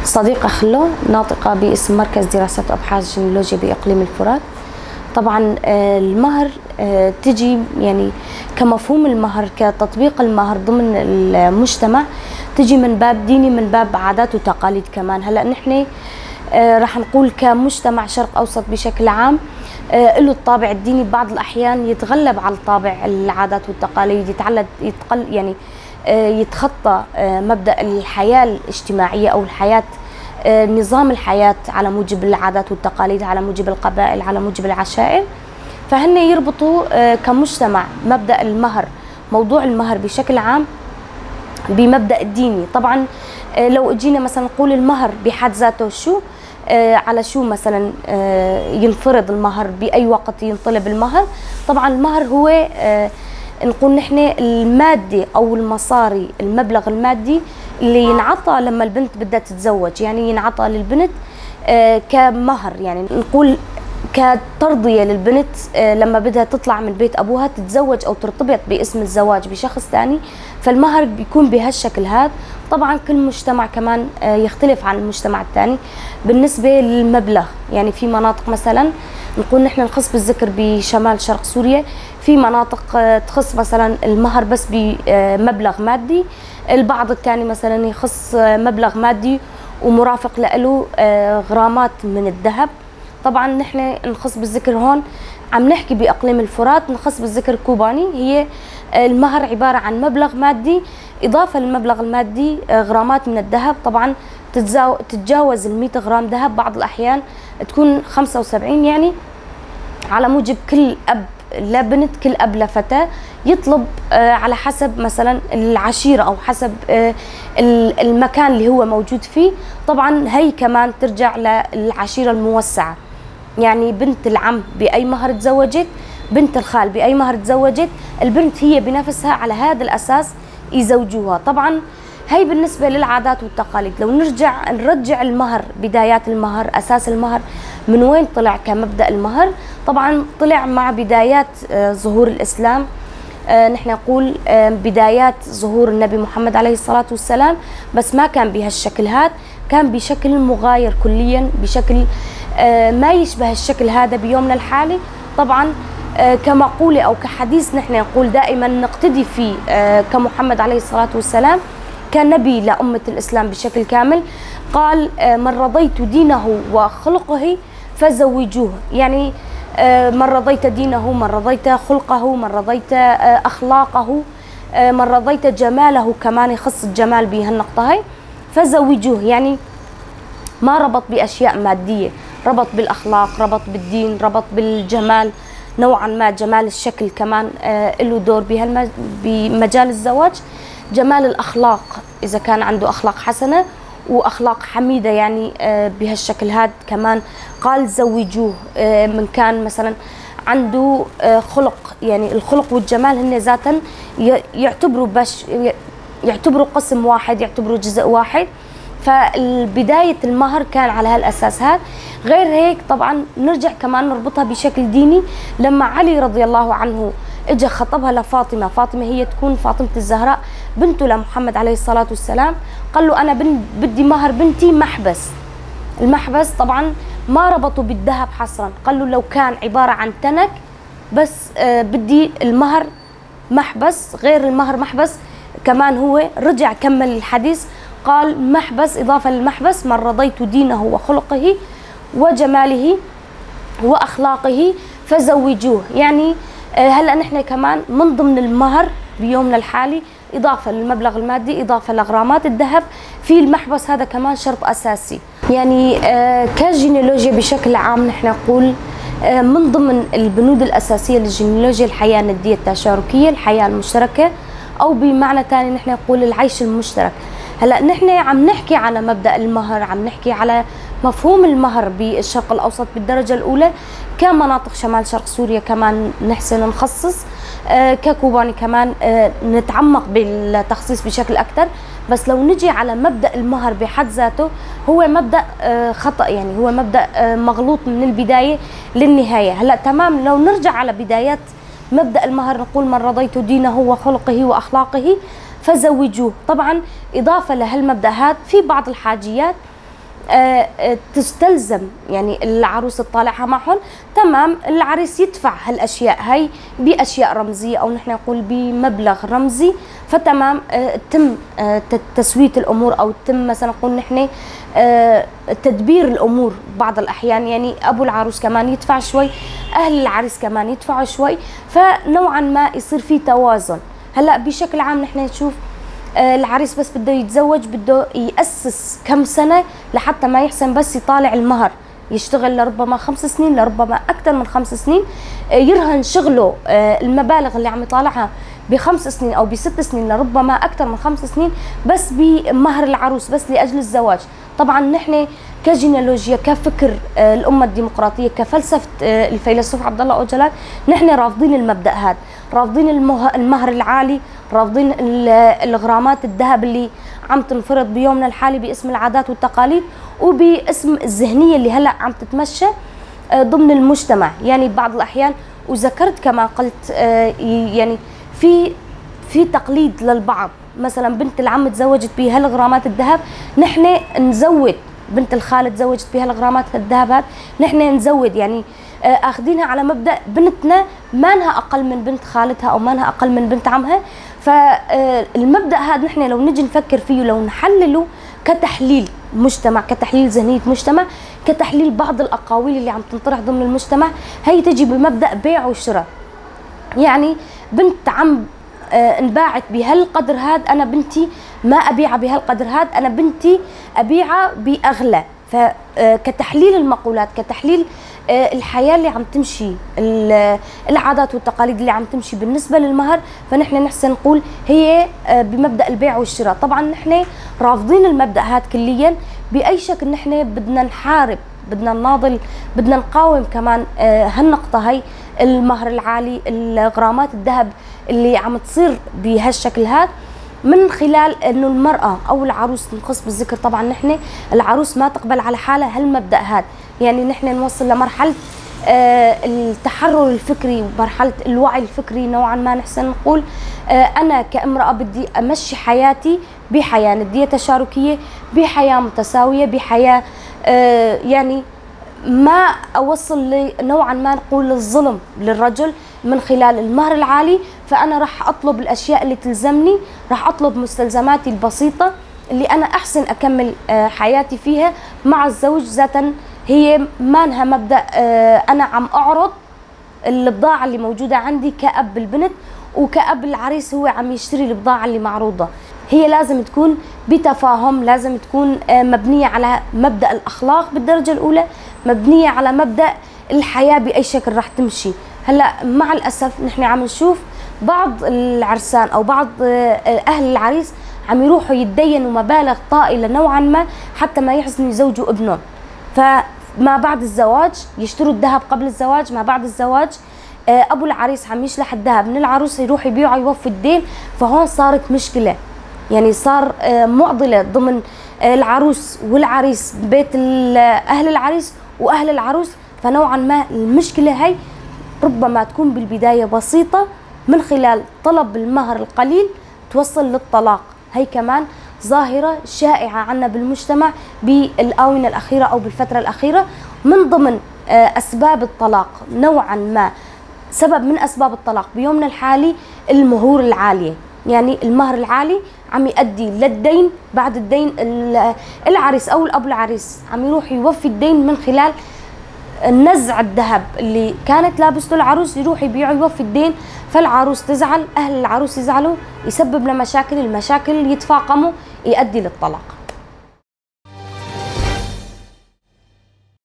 صديقة خلو، ناطقة باسم مركز دراسات وأبحاث جينيولوجيا بإقليم الفرات. طبعا المهر تجي يعني كمفهوم المهر، كتطبيق المهر ضمن المجتمع، تجي من باب ديني، من باب عادات وتقاليد كمان. هلا نحن رح نقول كمجتمع شرق أوسط بشكل عام له الطابع الديني بعض الأحيان يتغلب على الطابع العادات والتقاليد، يتقل يعني يتخطى مبدأ الحياة الاجتماعية أو الحياة، نظام الحياة على موجب العادات والتقاليد، على موجب القبائل، على موجب العشائر. فهن يربطوا كمجتمع مبدأ المهر، موضوع المهر بشكل عام بمبدأ الديني. طبعا لو اجينا مثلا نقول المهر بحد ذاته شو، على شو مثلا ينفرض المهر، بأي وقت ينطلب المهر. طبعا المهر هو نقول نحن المادي أو المصاري، المبلغ المادي اللي ينعطى لما البنت بدها تتزوج، يعني ينعطى للبنت كمهر، يعني نقول كترضية للبنت لما بدها تطلع من بيت أبوها تتزوج أو ترتبط باسم الزواج بشخص ثاني، فالمهر بيكون بهالشكل هذا. طبعا كل مجتمع كمان يختلف عن المجتمع الثاني بالنسبة للمبلغ، يعني في مناطق مثلا نقول نحن نخص بالذكر بشمال شرق سوريا، في مناطق تخص مثلا المهر بس بمبلغ مادي، البعض الثاني مثلا يخص مبلغ مادي ومرافق له غرامات من الذهب. طبعا نحن نخص بالذكر هون عم نحكي باقليم الفرات، نخص بالذكر كوباني، هي المهر عبارة عن مبلغ مادي، اضافه للمبلغ المادي غرامات من الذهب، طبعا تتجاوز ال 100 غرام ذهب، بعض الاحيان تكون 75، يعني على موجب كل اب لبنت، كل اب لفتاه يطلب على حسب مثلا العشيرة او حسب المكان اللي هو موجود فيه. طبعا هي كمان ترجع للعشيره الموسعه، يعني بنت العم باي مهر تزوجت، بنت الخال باي مهر تزوجت، البنت هي بنفسها على هذا الاساس يزوجوها. طبعا هي بالنسبة للعادات والتقاليد. لو نرجع المهر، بدايات المهر، اساس المهر من وين طلع كمبدا المهر؟ طبعا طلع مع بدايات ظهور الاسلام، نحن نقول بدايات ظهور النبي محمد عليه الصلاة والسلام، بس ما كان بهالشكل هذا، كان بشكل مغاير كليا، بشكل ما يشبه الشكل هذا بيومنا الحالي. طبعا كمقولة أو كحديث نحن نقول دائما نقتدي فيه كمحمد عليه الصلاة والسلام كنبي لأمة الإسلام بشكل كامل، قال من رضيت دينه وخلقه فزوجوه، يعني من رضيت دينه، من رضيت خلقه، من رضيت أخلاقه، من رضيت جماله، كمان يخص الجمال بهالنقطة هاي، فزوجوه. يعني ما ربط بأشياء مادية، ربط بالأخلاق، ربط بالدين، ربط بالجمال نوعا ما، جمال الشكل كمان له دور بمجال الزواج، جمال الأخلاق إذا كان عنده أخلاق حسنة وأخلاق حميدة، يعني بهالشكل هذا كمان قال زوجوه. من كان مثلا عنده خلق، يعني الخلق والجمال هن ذاتا يعتبروا يعتبروا قسم واحد، يعتبروا جزء واحد. فالبداية المهر كان على هالأساس هذا. غير هيك طبعا نرجع كمان نربطها بشكل ديني، لما علي رضي الله عنه اجى خطبها لفاطمة، فاطمة هي تكون فاطمة الزهراء بنته لمحمد عليه الصلاة والسلام، قال له أنا بدي مهر بنتي محبس. المحبس طبعا ما ربطوا بالذهب حصرا، قال له لو كان عبارة عن تنك بس بدي المهر محبس، غير المهر محبس كمان. هو رجع كمل الحديث قال محبس إضافة للمحبس، من رضيت دينه وخلقه وجماله وأخلاقه فزوجوه. يعني هلا نحن كمان من ضمن المهر بيومنا الحالي إضافة للمبلغ المادي، إضافة لغرامات الذهب، في المحبس هذا كمان شرط أساسي. يعني كجينيولوجيا بشكل عام نحن نقول من ضمن البنود الأساسية للجينيولوجيا الحياة الندية التشاركية، الحياة المشتركة، أو بمعنى ثاني نحن نقول العيش المشترك. هلا نحن عم نحكي على مبدأ المهر، عم نحكي على مفهوم المهر بالشرق الأوسط بالدرجة الأولى، كمناطق شمال شرق سوريا كمان نحسن نخصص، ككوباني كمان نتعمق بالتخصيص بشكل أكثر. بس لو نجي على مبدأ المهر بحد ذاته هو مبدأ خطأ، يعني هو مبدأ مغلوط من البداية للنهاية. هلا تمام، لو نرجع على بدايات مبدأ المهر نقول من رضيت دينه وخلقه وأخلاقه فزوجوه. طبعا إضافة لهالمبدأ هذا في بعض الحاجيات تستلزم يعني العروس تطالعها معهم، تمام، العريس يدفع هالاشياء هاي باشياء رمزية او نحن نقول بمبلغ رمزي، فتمام تم تسويه الامور او تم مثلا نقول نحن تدبير الامور. بعض الاحيان يعني ابو العروس كمان يدفع شوي، اهل العريس كمان يدفعوا شوي، فنوعا ما يصير في توازن. هلا بشكل عام نحن نشوف العريس بس بده يتزوج بده يأسس كم سنة لحتى ما يحسن بس يطالع المهر، يشتغل لربما 5 سنين، لربما أكثر من 5 سنين، يرهن شغله المبالغ اللي عم يطالعها ب5 سنين أو ب6 سنين، لربما أكثر من 5 سنين، بس بمهر العروس، بس لأجل الزواج. طبعا نحن كجينيالوجيا، كفكر الأمة الديمقراطية، كفلسفة الفيلسوف عبد الله أوجلان، نحن رافضين المبدأ هذا، رافضين المهر العالي، رافضين الغرامات الذهب اللي عم تنفرض بيومنا الحالي باسم العادات والتقاليد وباسم الذهنية اللي هلا عم تتمشى ضمن المجتمع. يعني بعض الأحيان، وذكرت كما قلت، يعني في تقليد للبعض، مثلا بنت العم تزوجت بهالغرامات الذهب، نحن نزود، بنت الخالة تزوجت بهالغرامات الذهب، نحن نزود، يعني اخذينها على مبدا بنتنا ما انها اقل من بنت خالتها او ما انها اقل من بنت عمها. فالمبدا هذا نحن لو نجي نفكر فيه، لو نحلله كتحليل مجتمع، كتحليل ذهنية مجتمع، كتحليل بعض الاقاويل اللي عم تنطرح ضمن المجتمع، هي تجي بمبدا بيع وشراء. يعني بنت عم انباعت بهالقدر هذا، انا بنتي ما ابيعها بهالقدر هذا، انا بنتي ابيعها باغلى. فكتحليل المقولات، كتحليل الحياة اللي عم تمشي، العادات والتقاليد اللي عم تمشي بالنسبة للمهر، فنحن نحسن نقول هي بمبدأ البيع والشراء. طبعا نحن رافضين المبدأ هذا كليا، بأي شكل نحن بدنا نحارب، بدنا نناضل، بدنا نقاوم كمان هالنقطة هي، المهر العالي، الغرامات الذهب اللي عم تصير بهالشكل هذا، من خلال انه المرأة او العروس، نخص بالذكر طبعا نحن العروس ما تقبل على حالها هالمبدأ هذا. يعني نحن نوصل لمرحلة التحرر الفكري ومرحلة الوعي الفكري نوعا ما، نحسن نقول انا كامرأة بدي امشي حياتي بحياة ندية تشاركية، بحياة متساوية، بحياة يعني ما اوصل نوعا ما نقول للظلم للرجل من خلال المهر العالي. فانا راح اطلب الاشياء اللي تلزمني، راح اطلب مستلزماتي البسيطة اللي انا احسن اكمل حياتي فيها مع الزوج. ذاتا هي ما لها مبدا انا عم اعرض البضاعة اللي موجودة عندي كأب البنت، وكأب العريس هو عم يشتري البضاعة اللي معروضة. هي لازم تكون بتفاهم، لازم تكون مبنية على مبدا الاخلاق بالدرجة الاولى، مبنية على مبدا الحياة باي شكل راح تمشي. هلا مع الاسف نحن عم نشوف بعض العرسان او بعض اهل العريس عم يروحوا يتدينوا مبالغ طائلة نوعا ما حتى ما يحسنوا يزوجوا ابنهم. فما بعد الزواج يشتروا الذهب قبل الزواج، ما بعد الزواج ابو العريس عم يشلح الذهب من العروس يروح يبيعه يوفي الدين. فهون صارت مشكلة، يعني صار معضلة ضمن العروس والعريس، بيت اهل العريس واهل العروس. فنوعا ما المشكلة هي ربما تكون بالبداية بسيطة، من خلال طلب المهر القليل توصل للطلاق. هي كمان ظاهرة شائعة عنا بالمجتمع بالآونة الأخيرة أو بالفترة الأخيرة. من ضمن أسباب الطلاق نوعا ما، سبب من أسباب الطلاق بيومنا الحالي المهور العالية. يعني المهر العالي عم يؤدي للدين، بعد الدين العريس أو الأب العريس عم يروح يوفي الدين من خلال نزع الذهب اللي كانت لابسته العروس، يروح يبيعه يوفي الدين. فالعروس تزعل، أهل العروس يزعلوا، يسبب لمشاكل، المشاكل يتفاقموا، يؤدي للطلاق.